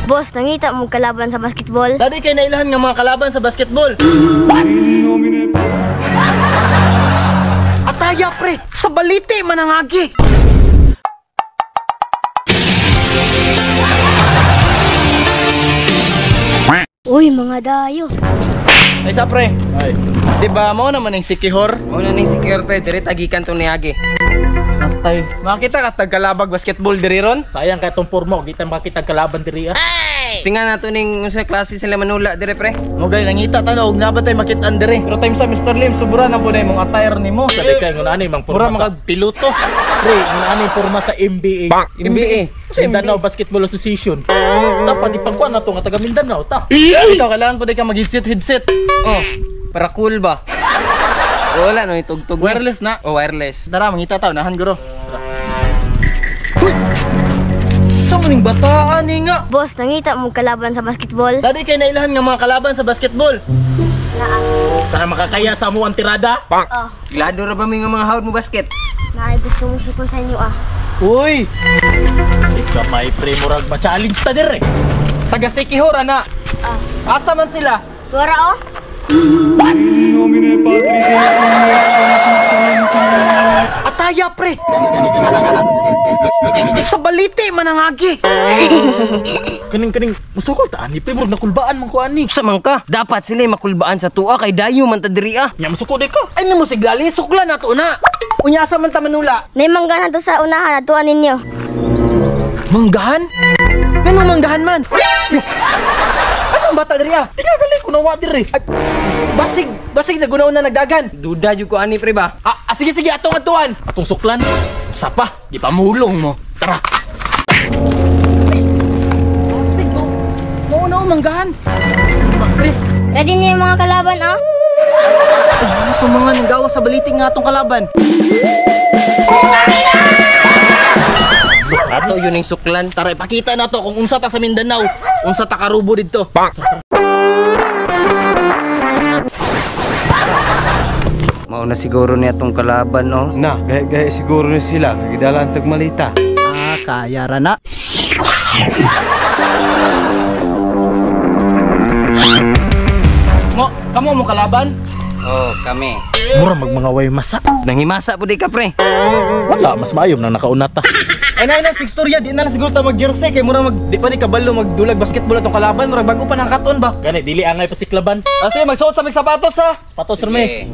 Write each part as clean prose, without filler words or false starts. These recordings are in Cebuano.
Boss, nangita mo kalaban sa basketball? Dadi kay nailahan nga mga kalaban sa basketball. Ataya pre, sa balite manangagi. Uy, mga dayo. Ay sa pre. Ay. Di ba mo naman ang Sikihor? Mao na ning Sikihor pre, diri tagikan tong niagi. Natay. Makita ka tagkalabag basketball diri ron? Sayang kay itong forma, di tayo makita kalaban diri ah. Tinga nato ning unsa klase sila manula diri pre. Mo gay nangita tan-aw og naba tay makit-an diri. Pero time sa Mr. Lim, sobra na po na imong attire nimo. Sabi kay ngun ani mang Mura forma sa makag piloto. Pre, ngun ani forma sa MBA. MBA. Mindanao Basketball Association. Dapat ipagkuan na to nga taga Mindanao ta. Ikaw kailangan po ka mag headset headset. Oh, para cool ba? Wala no itugtog. Wireless na. Oh, wireless. Tara, mangita ta unahan guro. Tara. Uy! Sa maning bataan ni nga. Boss, nangita mo kalaban sa basketball? Dadi kay nailahan nga mga kalaban sa basketball. Naa. Tara makakaya sa amo ang tirada. Oh, Glado ra ba mi nga mga hawd mo basket? naay gusto mo sukol sa inyo ah. Uy! Gamay pre, murag ma-challenge ta dire. Taga Sikihor ana. Ah, Asa man sila? tuwara oh. Ataya pre. Sa balite manangagi. Kaning musukol ta ani pre, murag nakulbaan man ko ani. Sa man ka, dapat sila makulbaan sa tuwa kay dayo man ta diri ah. Nya musuko di ka. Ay nimo siglali sukla na to na. Unya asa man ta manula? Nay manggahan to sa unahan atuan ninyo. Manggahan? Nganong manggahan man? Asa ang bata diri ah? Tingagali ko nawa dire. Ay, basig, basig nagunaw na nagdagan. Duda jud ko ani pre ba? Ah, sige sige atong atuan. Atong suklan. Sa pa, di pa mulong mo. Tara. Basig mo. Mao na manggahan. Pre, Ready niyo yung mga kalaban ah? Ay, ito mga nanggawa sa baliting nga atong kalaban. Ato yun ang suklan. Tara, ipakita na to kung unsa ta sa Mindanao, unsa ta karubo didto. Mao na siguro niya tong kalaban oh. Na, gaya-gaya siguro ni sila, kagidala ang tagmalita. Ah, kaya ra na. Mo, kamo mo kalaban? Oh, kami. Mura magmangaway masa. Nangimasa pud di ka pre. Wala, mas maayo nang nakauna ta. Ay na na istorya di na lang siguro ta mag-jersey kay mura mag di pa ni kabalo magdulag basketball atong kalaban, mura bago pa nang katon ba. Gani dili angay pasiklaban. Ah, sige, magsuot sa mig sapatos ha. Patos rme.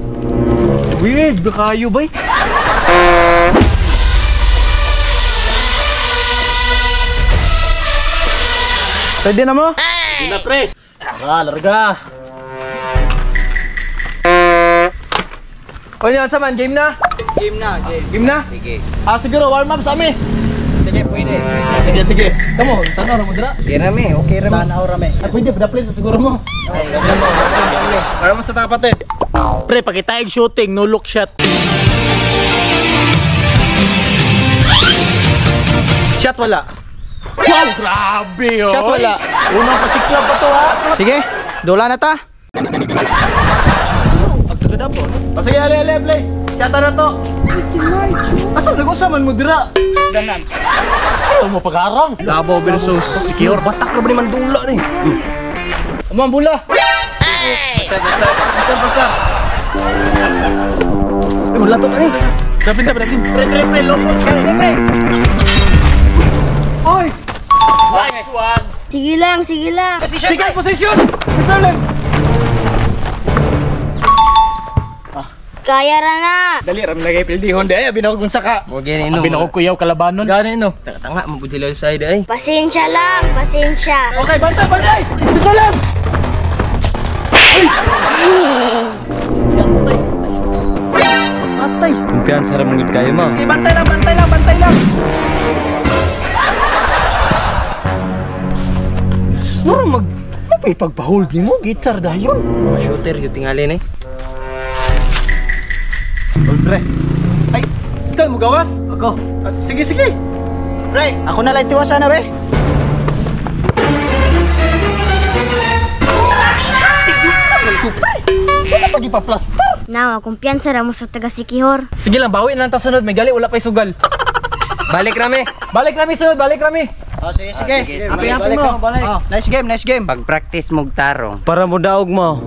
Weird ba kayo bay? Pwede na mo? Di na pre. Tara, larga. O yan, sa man, game na? Game na, game. Game na? Sige. Ah, siguro warm up sa ami. Sige, pwede. Sige, sige. Kamo, tanaw ra mo dira. Okay rami, okay rami. Tanaw ra me. Ay, pwede pa sa siguro mo. Para mo sa tapatin. Pre, pakita shooting, no look shot. Shot wala. Wow, grabe oh. Shot wala. Unang pasiklab pa to ha. Sige, dula na ta. O sige, ale, ale, play. Shot na to. Asa nag-usa man mo dira? Danan. Ayaw mo pag-arang. Davao versus Sikihor, batak ra ba ni Mandula ni? Amo ang bula. Basta, basta. Basta, basta. Ay, wala to eh. Dapat dapat dapat. Pre, pre, pre, lopos pre, pre. Oy! Nice one. Sige lang, sige lang. Sige, position. Mr. Lim. Kaya ra na. Dali, ram lagay pildihon di ay abi na kung saka. Mo gani no. Abi na ko kuyaw kalabanon. Gani no. Tanga mo pud sila sa side ay. Pasensya lang, pasensya. Okay, bantay, bantay. Mr. Lim. Atay. Kumpiyansa ra man gud kayo mo. Okay, bantay lang, bantay lang, bantay lang. Mura mag mapay pagpa-hold nimo, gitsar dayon. Mga shooter yung tingali ni. Pre. Ay, ikaw mo gawas? Ako. Ah, sige, sige. Pre, ako na lang tiwasan na be. Wala pag ipa-plaster. Nawa, kumpiyansa ra mo sa taga Sikihor. Sige lang, bawi na lang ta sunod. May gali, wala pa'y sugal. Balik rami. Balik rami sunod, balik rami. Oh, sige, sige. Sige, Happy, sige. happy Balik mo. mo, balik. Oh, nice game, nice game. Pag-practice mog tarong. Para mo daog mo.